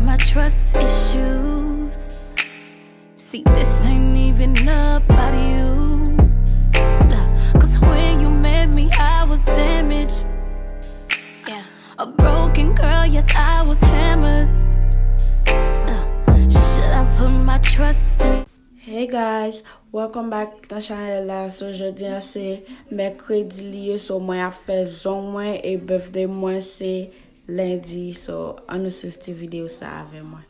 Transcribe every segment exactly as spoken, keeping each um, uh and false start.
My trust issues. See, this ain't even about you. Look, 'cause when you met me, I was damaged. Yeah, a broken girl, yes, I was hammered. Look, should I put my trust in? Hey guys, welcome back nan chanèl la. So, jodi a se mèkredi li ye, so mwen ap fè zong mwen e birthday mwen se lendi. So, ann nou swiv ti videyo sa avè mwen.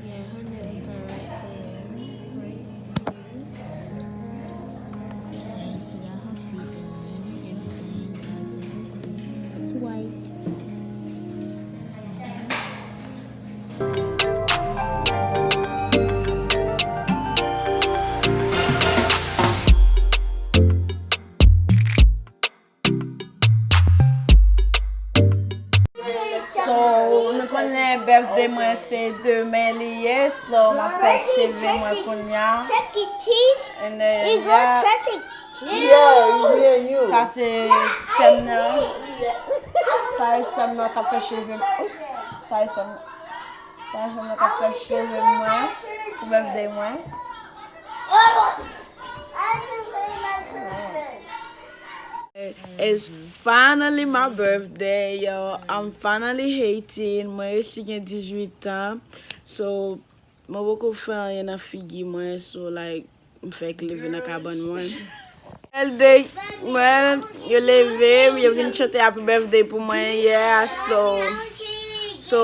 Yeah, her nails are right there. Right here. Yeah, she got her feet done, everything, guys, you can see. It's white. So, nou konnen birthday mwen se demen li ye, so m ap fè cheve mwen kounye a. Chuck E. Cheese. And then, yeah. Chuck E. Cheese. Yeah, me and you. Sa se sè m nan. Sa se sè m nan k ap fè cheve m. Oops. Sa se sè m nan. Sa se sè m nan k ap fè cheve mwen pou birthday mwen. It's finally my birthday, yo. I'm finally eighteen. Mwen resi gen dizuit an. So, mwen poko fè anyen nan figi mwen. So, like, m fèk leve nan kabann mwen. Birthday mwen, yo leve m, yo vin chante happy birthday pou mwen, yeah. So, so,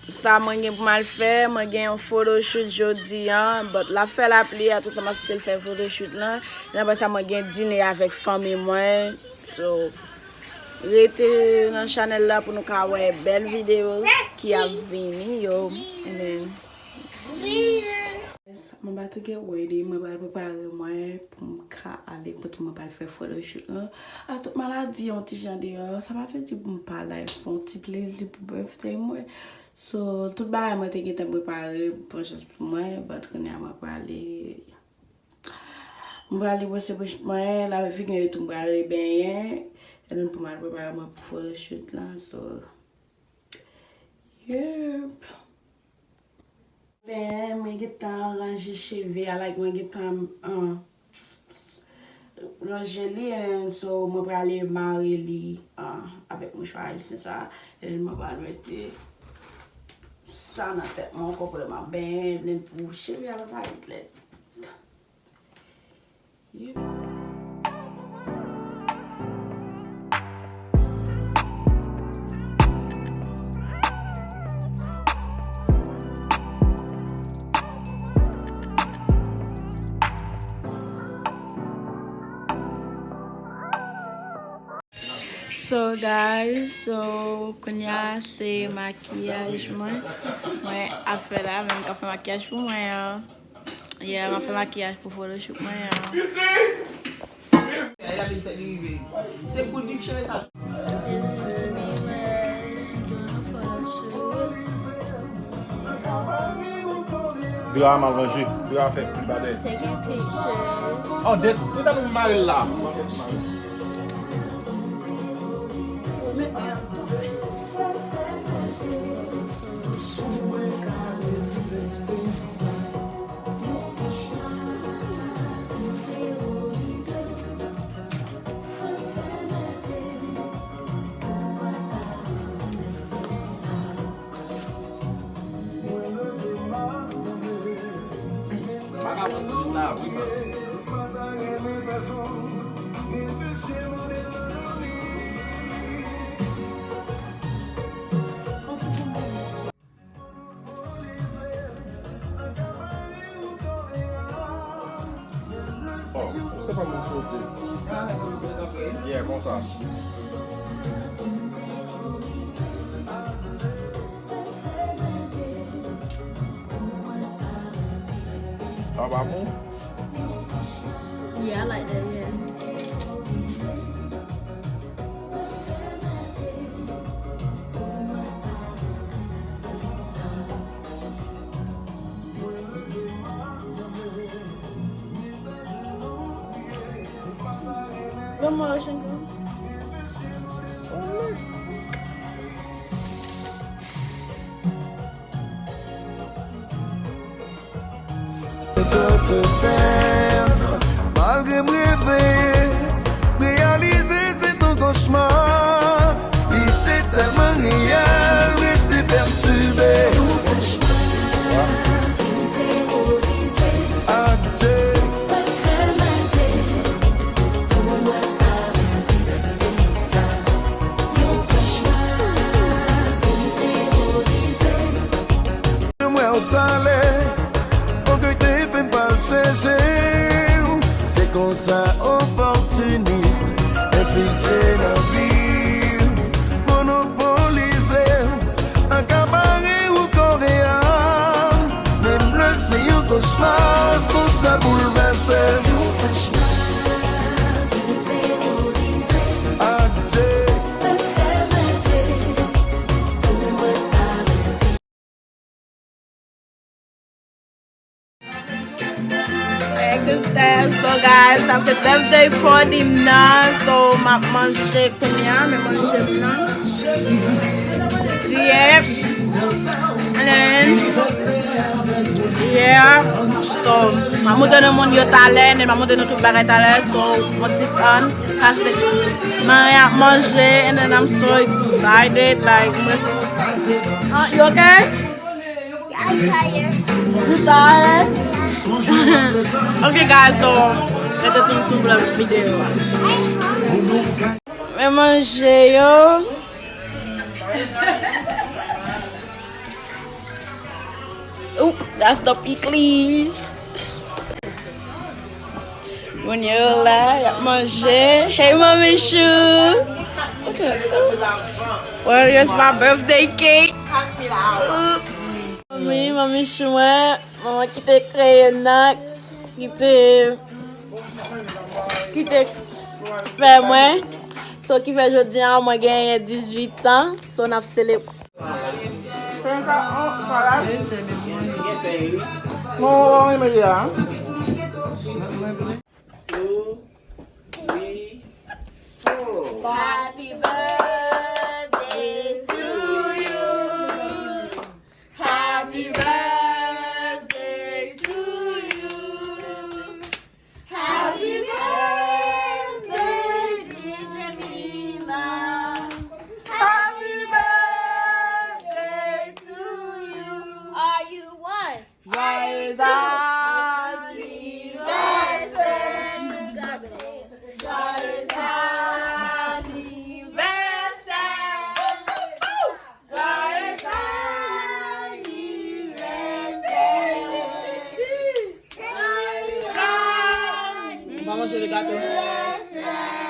Sa mwen gen pou m al fè, mwen gen yon photoshoot jodi a, but l ap fè lapli a, tout sa m ap stil fè photoshoot lan. Epi apre sa, mwen gen dine avèk fanmi mwen. So, rete nan chanèl la pou nou ka wè bèl videyo ki ap vini yo. And then, mwen about to get ready, mwen pral prepare mwen pou m ka ale kote mwen pral fè photoshoot lan. A tout maladi yon ti jan deyò, sa pa vle di pou m pa la fè yon ti plezi pou birthday mwen. So, tout bagay mwen te gentan prepare, bon chans pou mwen, but kounye a mwen prale, mwen prale bwose bouch mwen, lave figi mwen epi tou mwen prale benyen, and then pou mwen prepare mwen pou photoshoot lan, so, yep. Ben, mwen gentan ranje cheve a, like, mwen gentan, uh, ranje li, and so mwen prale mare li, uh, avèk mouchwa ayisyen sa, and mwen pral mete sa nan tèt mwen ankò pandan m ap benyen, and pou cheve a pa parèt lèd. So guys, so kounye a se makiyaj mwen. Mwen ap fè la, men m ka fè makiyaj pou mwen an. Yeah, m ap fè makiyaj pou photoshoot mwen an. Dra a mal ranje, dra a fè pil bagay. Taking pictures. Oh, det, se sa nou mare l la. Vagabon sou la, wi, bòs. Oh, se pa moun chote. Yeah, konsa. Sa pa bon? Yeah, I like that, yeah. One more ocean girl. Malgre m reve, reyalize se t on kochma. Li te tèlman reyèl, rete pètibe. Adye. Mwen w talè, ogèy te fè m pa al chèche w. Se konsa, opòtinis enfiltre nan vi m, monopolize m, akapare w kò e nanm. Menm lè se yon kochma, sonj sa boulvèse m. Adye. Hey, good day. So, guys, sa se birthday party m nan. So, m ap manje kounye a, men manje m nan. Yep. And then, yeah. So, m ap montre nou moun yo talè, and then m ap montre nou tout bagay talè. So, yon ti tan pase. Mwen ap manje, and then I'm so excited. Like, mwen, uh, you okay? I'm tired. You tired? Okay, guys, so, rete tuned sou vlog videyo a. Men manje yo. Ooh, that's the pickles. Moun yo la, y ap manje. Hey, Manmi Chou. Where is my birthday cake? Manmi, Manmi Chou, mwen. Manman ki te kreye nan, ki te, ki te fè mwen. So, ki fè jodi a, mwen genyen dizuit an. So, n ap selebre. Mwen, mwen, mwen, mwen, mwen. Two, three, four. Happy birthday to you. Happy birthday to you. Happy birthday, dear Jemima. Happy birthday to you. Are you one? Joyeux anniversaire. Joyeux anniversaire. Joyeux anniversaire. Joyeux anniversaire.